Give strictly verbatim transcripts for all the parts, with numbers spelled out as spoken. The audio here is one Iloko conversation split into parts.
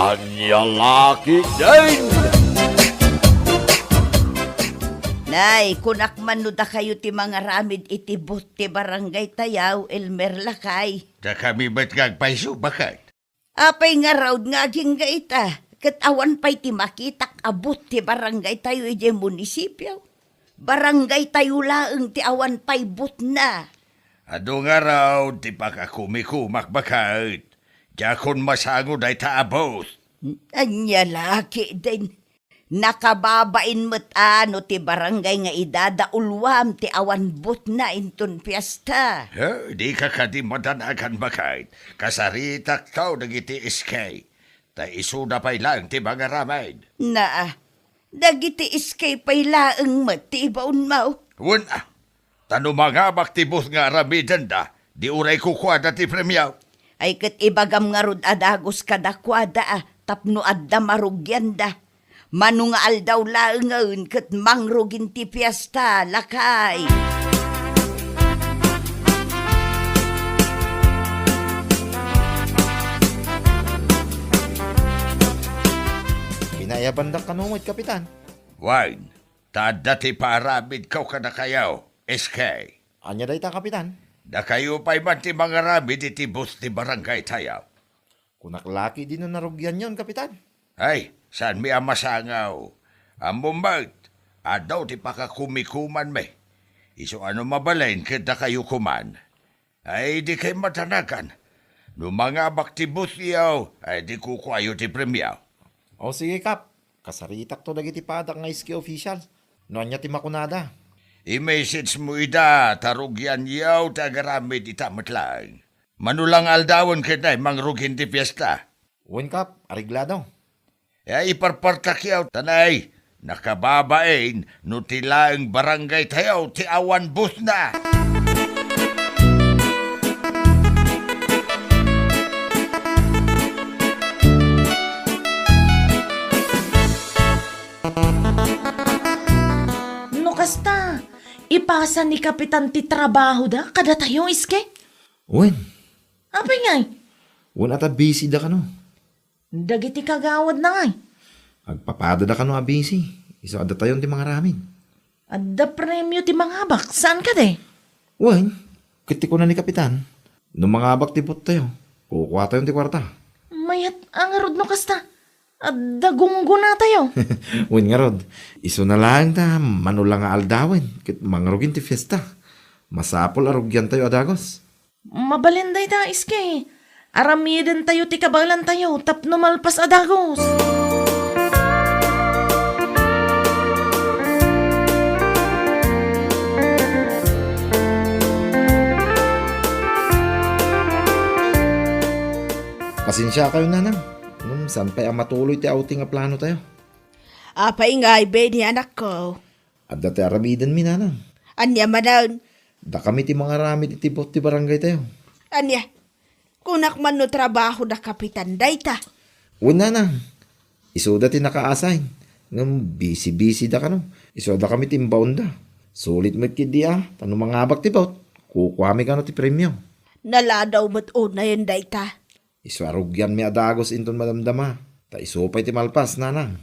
Ania la ketdin? Nay, kunak man no dakayo ti mangaramid iti booth ti barangay tayo, Elmer, lakay. Dakami met nga agpayso, baket? Apay ngarud nga agingga ita, ket awan pay ti makitak a booth ti barangay tayo idiay munisipio? Barangay tayo laeng ti awan pay boothna. Adu ngarud ti pakakumikumak, baket. Diakon masango dayta a booth. Ania la ketdin? Nakababain met a no ti barangay nga idadauluam ti awan boothna inton fiesta. He, dika kadi madanagan, baket. Kasaritakto dagiti S K. Ta isuda pay laeng ti mangaramid. Naa, dagiti S K pay laeng met ti ibaonmo. Wen a, ta no mangabak ti booth nga aramidenda, di uray kukuada ti premio. Ay ket ibagam ngarud a dagus kadakuada a tapno adda marugianda. Mano nga aldaw laengen ket mangrugin ti fiesta, lakay. Pinaiyabandak kano met, Kapitan. Wen, ta adda ti paaramidko kadakayo, S K. Ania dayta, Kapitan? Dakayo pay man ti mangaramid iti booth ti barangay tayo. Kunak la ketdi no narugianyon, Kapitan. Ay, saanmi a masango. Ammom met, adu ti pakakumikumanmi. Isu a no mabalin ket dakayo koman. Ay, dikay madanagan. No mangabak ti boothyo, ay di kukuayo ti premio. O sige, Kap. Kasaritakto dagiti padak nga S K official. No ania ti makunada? I-messagemo ida ta rugianyo ti agaramid ita met laeng. Mano la nga aldawen ket ay mangrugin ti fiesta. Wen, Kap, areglado. E, iparpartakyo, ta nay, nakababain no ti laeng barangay tayo ti awan boothna. No kasta, ipasa ni Kapitan ti trabahoda kadatayo, S K? Wen. Apay ngay? Wen a ta busy da kano. Dagiti kagawad na ngay. Agpapada da kano a busy. Isu adda tayon ti mangaramid. Adda premio ti mangabak, saan kadi? Wen, ket ti kuna ni Kapitan, no mangabak ti booth tayo, kukua tayon ti kuarta. Mayat a ngarud no kasta. Adda gunggona tayo. Wen ngarud, isuna laeng ta mano la nga aldawen ket mangrugin ti fiesta. Masapul a rugian tayo a dagus. Mabalin dayta, S K. Aramiden tayo ti kabaelan tayo tapno malpas a dagus. Pasensiakayo, Nanang, ngem saan pay a matuloy ti outing a plano tayo. Apay ngay, Benny, anakko? Adda ti aramidenmi, Nanang. Ania manen? Dakami ti mangaramid iti booth ti barangay tayo. Ania? Kunak man no trabaho da Kapitan dayta. Wen, Nanang. Isuda ti naka-assign. Ngem busy-busy da kano. Isuda kami ti imbaonda. Sulit met ketdi a, ta no mangabak ti booth, kukuami kano ti premio. Naladaw met unayen dayta. Isu a rugianmi a dagus inton madamdama, ta isu pay ti malpas, Nanang.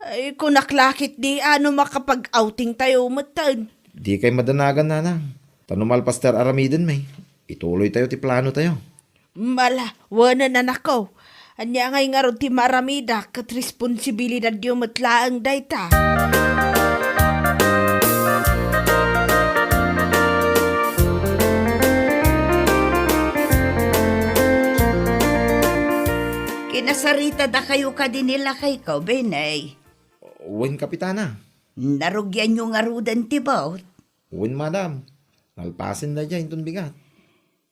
Ay, kunak la ketdi a no makapag-outing tayo metten. Dikay madanagan, Nanang. Ta no malpas ti ar-aramidenmi, ituloy tayo ti plano tayo. Mala, wen, anakko. Ania ngay ngarud ti maaramidak ket responsibilidadyo met laeng dayta. Kinasaritadakayo kadi ni lakayko, Benny? Wen, Kapitana. Narugianyo ngaruden ti booth? Wen, madam. Nalpasen daydiay inton bigat.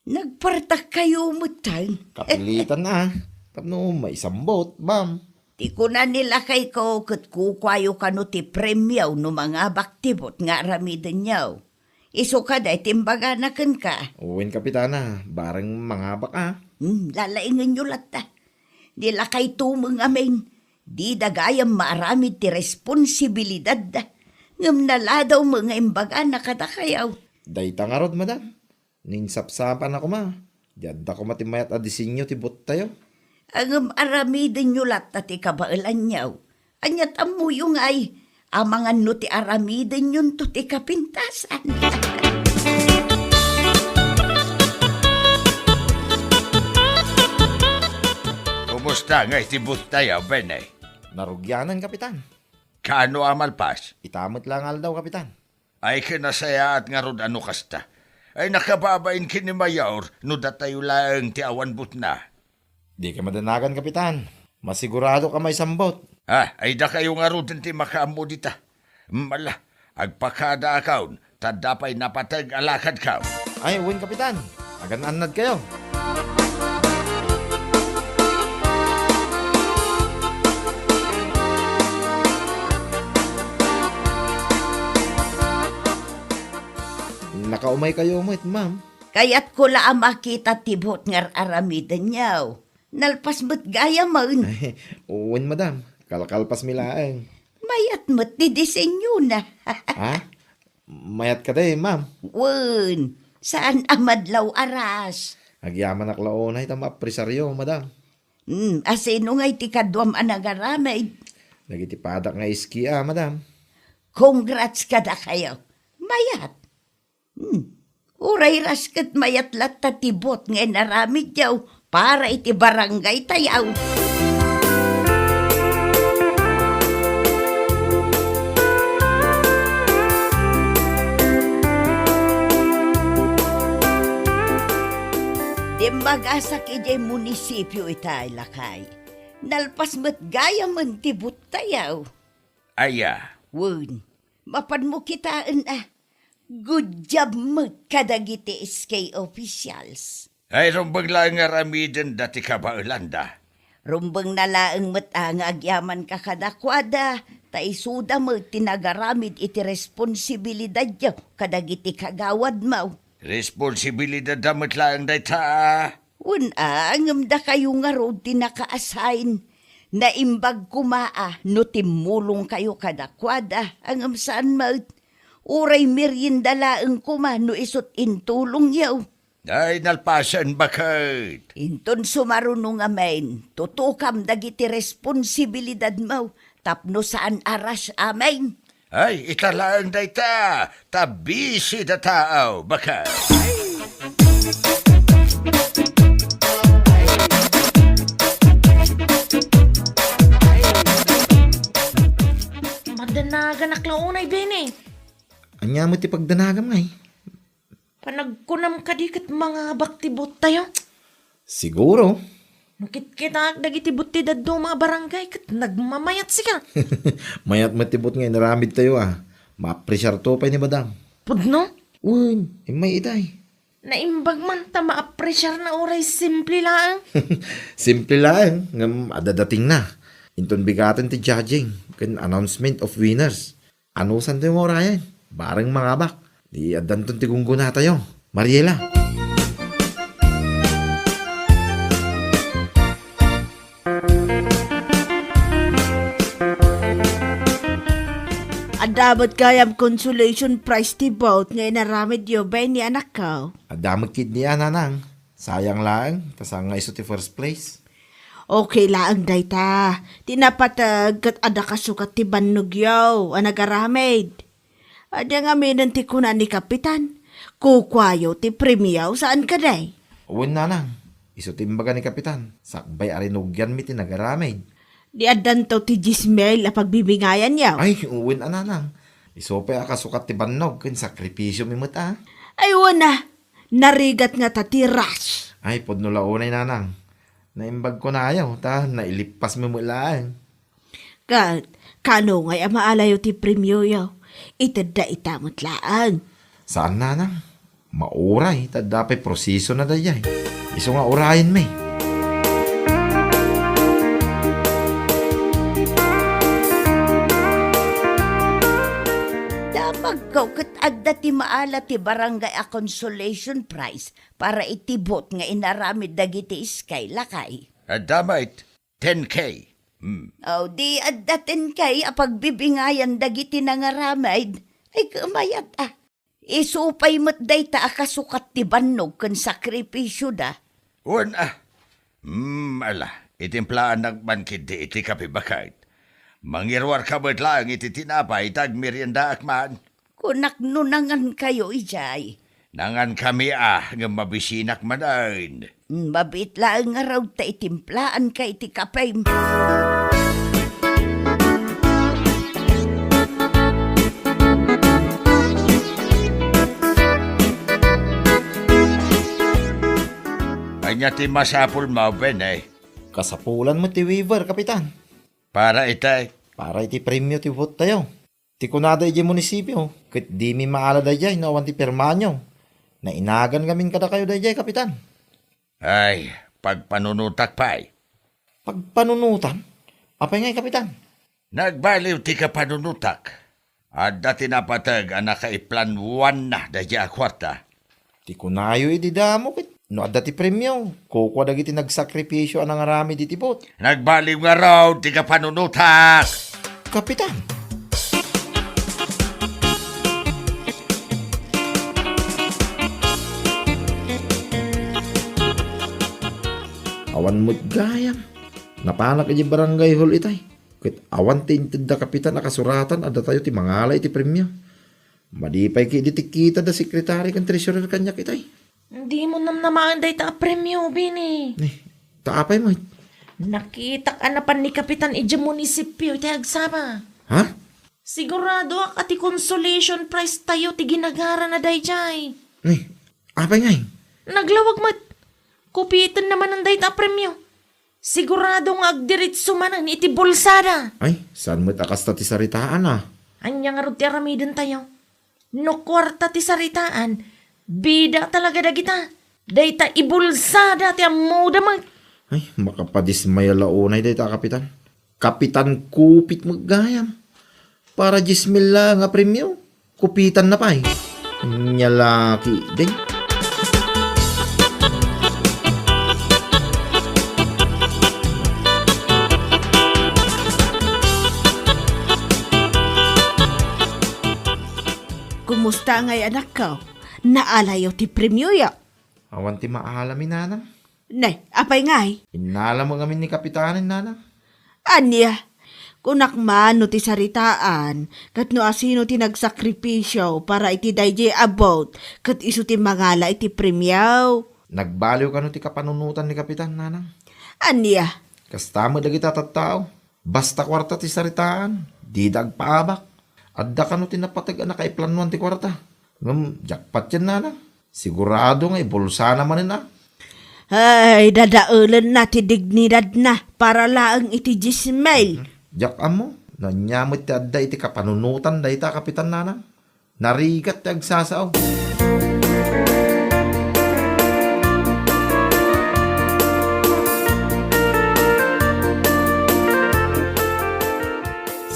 Nagpartakkayo metten. Kapilitan a. Tapno maisambot, ma'am. Ti kuna ni lakayko ket kukuayo kano ti premio no mangabak ti booth nga aramidenyo. Isu kadi ti imbagana kenka? Wen, Kapitana, bareng mangabak a. Hmm, lalaingenyo latta. Ni lakayto met ngamin, dida gayam maaramid ti responsibilidadda. Ngem naladaw met nga imbagana kadakayo. Dayta ngarud, madam. Ninsapsapan a koma, di adda koma ti mayat a disenyo ti booth tayo. Ngem aramidenyo latta ti kabaelanyo. Ania ti ammoyo ngay, amangan no ti aramidenyonto ti kapintasan. Kumusta ngay ti buttayo, Benny? Narugianan, Kapitan. Kaano a malpas? Ita met la nga aldaw, Kapitan. Ay, kinasayaat ngarud a no kasta. Ay, nakababain ken ni Mayor no datayo laeng ti awan butna. Dika madanagan, Kapitan. Masiguradoka maisambot. Ah, ay dakayo ngaruden ti makaammo dita. Mala, agpakadaakon, ta adda pay napateg a lakadko. Ay, wen, Kapitan. Agan-annadkayo. Nakaumaykayo met, ma'am. Kayatko la a makita ti buot nga ar-aramidenyo. Nalpas met gayamen. Wen, madam. Kalkalpasmi laeng. Mayat met ti disenyona. Ha? Mayat kadi, ma'am? Wen, saan a madlaw a rush. Agyamanak la unay ta maapresaryo, madam. Hmm, asino ngay ti kaduam a nagaramid? Dagiti padak nga iski a, madam. Congrats kadakayo. Mayat. Hmm. Uray rush ket mayat latta ti buot nga inaramidyo para iti barangay tayo. Dimmagasak idiay munisipio itay, lakay. Nalpas met gayamen ti buottayo. Aya? Wen, mapanmo kitaen a. Good job met kadagiti S K officials. Ay, rumbeng laeng nga aramidenda ti kabaelanda. Rumbengna laeng met a nga agyamanka kadakuada, ta isuda met ti nagaramid iti responsibilidadyo kadagiti kagawadmo. Responsibilidadda met laeng dayta. Wen a, ngem dakayo ngarud ti naka-assign. Naimbag koma a no timmulongkayo kadakuada, ngem saan met. Uray merienda laeng koma no isut' intulongyo. Ay, nalpasen, baket. Inton sumaruno ngamin, tutukam dagiti responsibilidadmo tapno saan a rush amin. Ay, ita laeng dayta, ta busy da tao, baket. Madanaganak la unay, Benny. Ania met ti pagdanagam ngay? Panagkunam kadi ket mangabak ti buottayo? Siguro. No kitkitaak dagiti buot ti dadduma a barangay ket nagmamayat sika. Mayat met ti buot nga inaramidtayo a. Maapresiarto pay ni madam. Pudno? Wen, immay itay. Naimbag man ta maapresiarna uray simple laeng. Simple laeng, ngem adda datingna. Inton bigaten ti judging ken announcement of winners. Anusantayo nga urayen? Bareng mangabak. Di addanton ti gunggonatayo. Mariela. Adda met gayam consolation prize ti bout nga inaramidyo, Benny, anakko. Adda met ketdi a, nanang. Sayang laeng, ta saan nga isu ti first place. Okay laeng dayta. Ti napateg ket adda kasukat ti bannogyo a nagaramid. Ania ngaminen ti kuna ni Kapitan? Kukuayo ti premio, saan kadi? Wen, nanang. Isu ti imbaga ni Kapitan. Sakbay a rinugianmi ti nagaramid. Di addanto ti dies mil a pagbibingayanyo? Ay, wen a, nanang. Isu pay a kasukat ti bannog ken sakripisiomi met a. Ay, wen a. Narigat ngata ti rush. Ay, pudno la unay, nanang. Naimbag kunayo, ta nailippasmi met laeng. Ket, kano ngay a maalayo ti premioyo? Itedda ita met laeng. Saan, nanang. Mauray, ta adda pay prosesona daydiay. Isu nga urayenmi. Damagko ket adda ti maala ti barangay a consolation prize para iti bout nga inaramid dagiti S K, lakay. Adda met, ten K. Hmm. O, di adda ten K a pagbibingayan dagiti nangaramid. Ay, kumayat a. Isu pay met dayta a kasukat ti bannog ken sakripisioda. Wen a. Hmm, ala. Itimplaannak man ketdi iti kape baket. Mangiruarka met laeng iti tinapay ta agmeriendaak man. Kunak no nangankayo idiay. Nangankami a, ngem mabisinak manen. Mabiit laeng ngarud ta itimplaanka iti kapem. Ania ti masapulmo, Benny? Kasapulan met ti waiver, Kapitan. Para iti? Para iti premio ti vote tayo. Ti kunada idiay munisipio, ket dimi maala daydiay no awan ti pirmanyo. Nainagan ngamin kadakayo daydiay, Kapitan. Ay, pagpanunotak pay. Pagpanunotan? Apay ngay, Kapitan? Nagbaliw ti kapanunotak. Adda ti napateg a nakaiplanwanna daydiay a kuarta. Ti kunayo idi damo ket no adda ti premio, kukua dagiti nagsakripisio a nangaramid iti vote. Nagbaliw ngarud ti kapanunotak! Kapitan! Awan met gayam. Napanak idiay barangay hall itay. Ket awan ti inted da Kapitan a kasuratan a datayo ti mangala iti premio. Madi pay ketdi ti kita da sekretary ken treasurer kaniak itay. Dimo namnamaen dayta a premio, Bini. Ni, ta apay met? Nakitak a napan ni Kapitan idiay munisipio iti agsama. Ha? Siguradoak a ti consolation prize tayo ti ginagarana daydiay. Ni, apay ngay? Naglawag met. Kupiten na manen dayta a premio. Sigurado nga agdiritso manen iti bulsada. Ay, saan met a kasta ti saritaan a? Ania ngarud ti aramiden tayo? No kuarta ti saritaan, bida talaga dagita. Dayta ibulsada ti ammoda met. Ay, makapadismaya la unay dayta a kapitan. Kapitan Kupit met gayam. Para dies mil laeng a premio, kupitan na pay. Nia la ketdi. Kumusta ngay, anakko? Naalayo ti premioyo? Awan ti maala mi, nanang. Ne, apay ngay? Innalamo ngamin ni Kapitanen, nanang. Ania? Kunak man no ti saritaan, ket no asino ti nagsakripisio para iti daydiay a vote, ket isu ti mangala iti premio. Nagbaliw kano ti kapanunotan ni Kapitan, nanang? Ania? Kasta met dagiti tattao. Basta kuarta ti saritaan, dida agpaabak. Adda kano ti napateg a nakaiplanwan ti kuarta. Ngem diak patien, nanang. Sigurado nga ibulsana manen a. Ay, dadaelenna ti dignidadna para laeng iti dies mil. Mhm. Diak ammo no ania met ti adda iti kapanunotan dayta a kapitan, nanang. Narigat ti agsasao.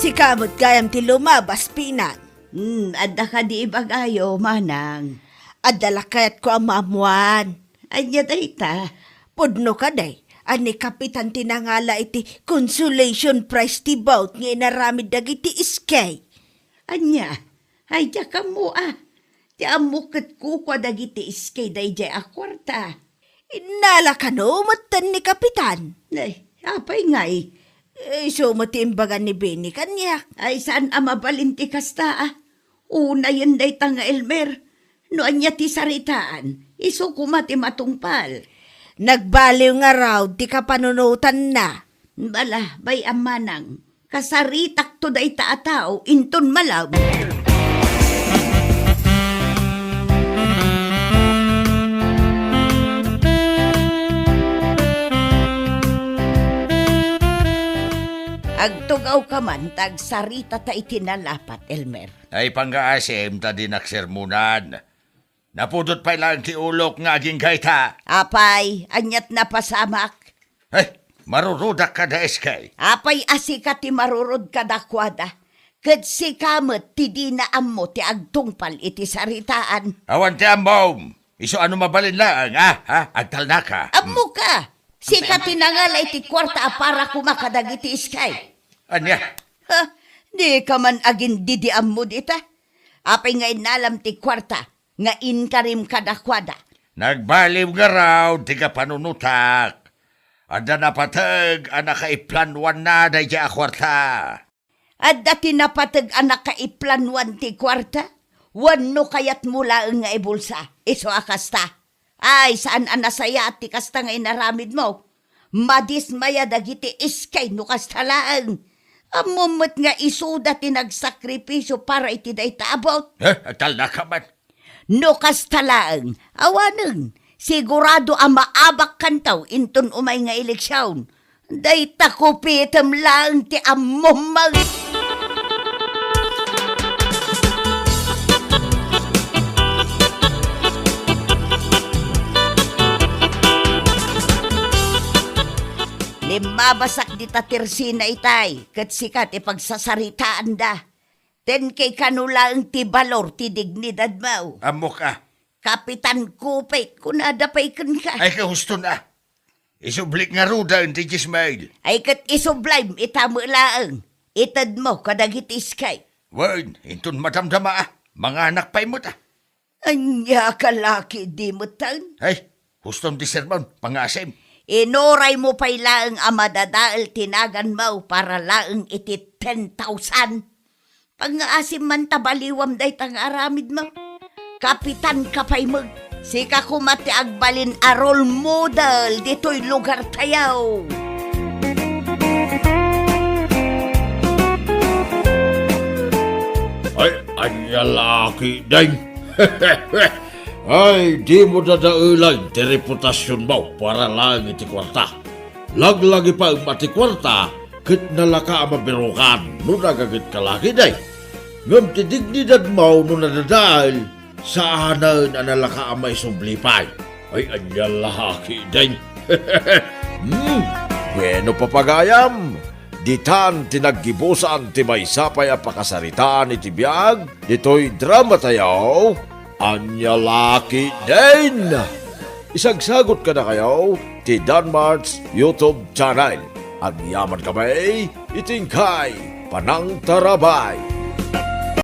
Sika met gayam ti lumabas, Pinang. Hmm, adda kadi ibagayo, manang? Adda la kayatko a maammoan. Ania dayta? Pudno kadi a ni Kapitan ti nangala iti consolation prize ti bout nga inaramid dagiti S K? Ania? Ay, diak ammo a. Ti ammok ket kukua dagiti S K daydiay a kuarta. Innala kano metten ni Kapitan? Ay, apay ngay? Isu met ti imbaga ni Benny kaniak. Ay, saan a mabalin ti kasta a. Unayen dayta nga Elmer. No ania ti saritaan, isu koma ti matungpal. Nagbaliw ngarud ti kapanunotanna. Bala, bay-am manang. Kasaritakto dayta a tao inton malem. Agtugawka man ta agsaritata iti nalapat, Elmer. Ay, pangngaasim ta dinak sermonan. Napudot pay laeng ti ulok nga agingga ita. Apay, aniat napasamak? Eh, marurodak kada S K. Apay a sika ti marurod kadakuada, ket sika met ti dina ammo ti agtungpal iti saritaan. Awan ti ammom. Isu a no mabalin laeng, ah, ha? Agtalnaka. Ammoka! Sika ti nangala iti kuarta a para koma kadagiti S K. Ania? Ha? Dika man agindidi ammo dita? Apay nga innalam ti kuarta nga inkarim kadakuada? Nagbaliw ngarud ti kapanunotak. Adda napateg a nakaiplanuanna daydiay a kuarta. Adda ti napateg a nakaiplanuan ti kuarta? Wenno kayatmo laeng nga ibulsa, isu a kasta? Ay, saan a nasayaat ti kasta nga inaramidmo. Madismaya dagiti iskay no kasta laeng. Ammom met nga isuda ti nagsakripisio para iti dayta a bot. Eh, agtalnaka man. No kasta laeng, awanen, sigurado a maabakkanto inton umay nga eleksion. Dayta kupitem laeng ti ammom. Limmabasak dita tersina itay, ket sika ti pagsasaritaanda. Ten kay kano laeng ti balor ti dignidadmo. Ammok a. Kapitan Kupit, kunada pay kenka. Ay, kahuston a. Isublik ngaruden ti Ismael. Ay ket isublim ita met laeng. Itedmo kadagiti iskay. Wen, inton madamdama a, manganak pay met a. Ania ka laki di metten? Ay, hustom ti sermon, pangngaasim. Inuraymo pay laeng a madadael ti naganmo para laeng iti ten thousand. Pangngaasim man ta baliwam dayta nga aramidmo. Kapitan ka pay met. Sika koma ti agbalin a role model ditoy lugartayo. Ay, ania laki, Deng? Ay, dimo dadaelen ti reputasionmo para laeng iti kuarta. Laglagipem a ti kuarta ket nalaka a mabirukan no nagaget ka laki, Deng. Ngem ti dignidadmo no nadadael, saanen a nalaka a maisubli pay. Ay, ania laki, Deng? Hmm, bueno, papagayam, ditan ti naggibusan ti maysa pay a pakasaritaan iti biag ditoy dramatayo. Ania laki, Deng? Isagsagot kadakayo ti Danmart's YouTube channel. Agyamankami iti inkay panangtarabay.